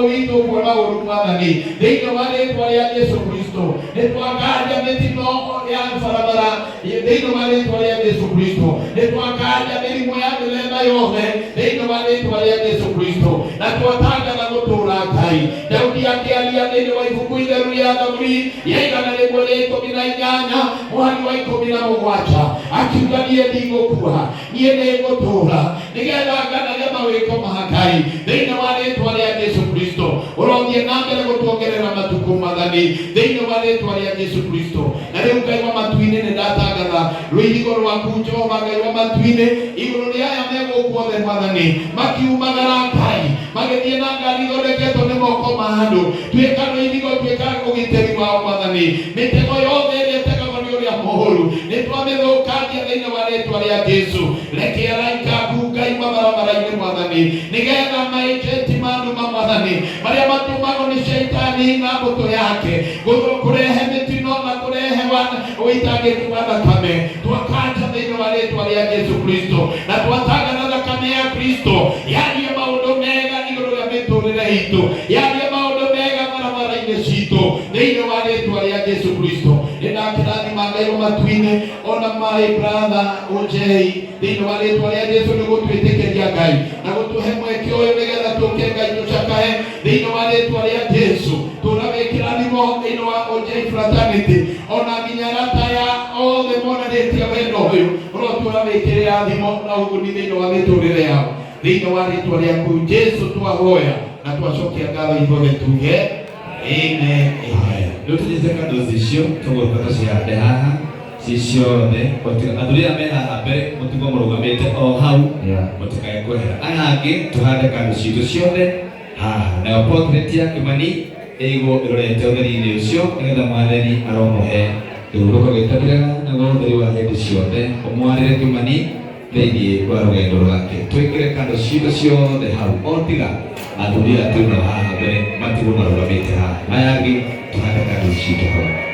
witũ kuona ũru Mwathani, thĩinĩ wa rĩtwa rĩa Jesu Kristo. Nĩ twakanja mĩtino ya barabara thĩinĩ wa rĩtwa rĩa Jesu Kristo. Nĩ twakanja mĩrimũ ya mĩthemba yothe thĩinĩ wa rĩtwa rĩa Jesu Kristo, na twatangatha gũtũũra Ngai. Daudi akĩaria thĩinĩ wa ibuku itheru rĩa Thaburi ya 118 mũhari wa 17, akiuga, niĩ ndigũkua, niĩ nĩngũtũũra, nĩgetha nganage mawĩko ma Ngai thĩinĩ wa rĩtwa rĩa Jesu Kristo. Ũrothiĩ na mbere gũtuongerera matukũ, Mwathani, thĩinĩ wa rĩtwa rĩa Jesu Kristo. Na rĩu, Ngai wa matu-inĩ, nĩ ndatangatha rũirigo rwaku, Jehova Ngai wa matu-inĩ, igũrũ rĩa aya me gũkũ othe, Mwathani, makiumagara, Ngai, magĩthiĩ na ngari ithondeketwo nĩ moko ma andũ. Tuĩka rũirigo, tuĩka ũgitĩri wao, Mwathani. Mĩtego yothe ĩrĩa ĩtegagwo nĩ ũrĩa mũũru, nĩ twamĩthũkangia thĩinĩ wa rĩtwa rĩa Jesu. Reke araika aku, Ngai, mabarabara-inĩ, Mwathani, nĩgetha maĩjenti ma nduma, Mwathani, marĩa matũmagwo nĩ Shaitani na mbũtũ yake kũrehe mĩtino na kũrehe ũitangĩki wa thakame, twakanja thĩinĩ wa rĩtwa rĩa Jesu Kristo, na twatangatha thakame ya Kristo yarie maũndũ mega igũrũ rĩa mĩtũrĩre itũ, yarie maũndũ mega barabara-inĩ citũ thĩinĩ wa rĩtwa rĩa Jesu Kristo. Nĩ ndakĩrathima, Ngai wa matu-inĩ, ona my brother Ojei thĩinĩ wa rĩtwa rĩa Jesu, nĩ gũtwĩtĩkĩria, Ngai, na gũtũhe mweke ũyũ nĩgetha tũke, Ngai, tũcakae thĩinĩ wa rĩtwa rĩa Jesu. Tũra wĩ kĩrathimo thĩinĩ wa Ojei fraternity, ona nginya arata ya othe monanĩtie wendo ũyũ, ũrotũra wĩ kĩrathimo na ũguni thĩinĩ wa mĩtũrĩre yao. Thĩinĩ wa rĩtwa rĩaku Jesu twahoya na twacokia ngatho, ithuothe tuge amen, amen. Rĩu tũnyite candles icio, tũgũka tũcihande haha ci ciothe, athuri aya me haha mbere mũtigwo mũrũgamĩte o hau, mũtikae kwehera. Aya angĩ tũhande candles citũ ciothe haha, nayo portrait ya Kĩmani ĩigwo ĩrorete ũtheri-inĩ ũcio, nĩgetha Mwathani aromũhe kĩhurũko gĩtathiraga, naguo ũtheri wa hĩndĩ ciothe ũmwarĩre Kĩmani thĩinĩ wa rũgendo rwake. Twĩkĩre candles citũ ciothe hau, o tiga athuri aya twĩnao haha mbere matigwo marũgamĩte haha. Aya angĩ tũhande candles citũ hau.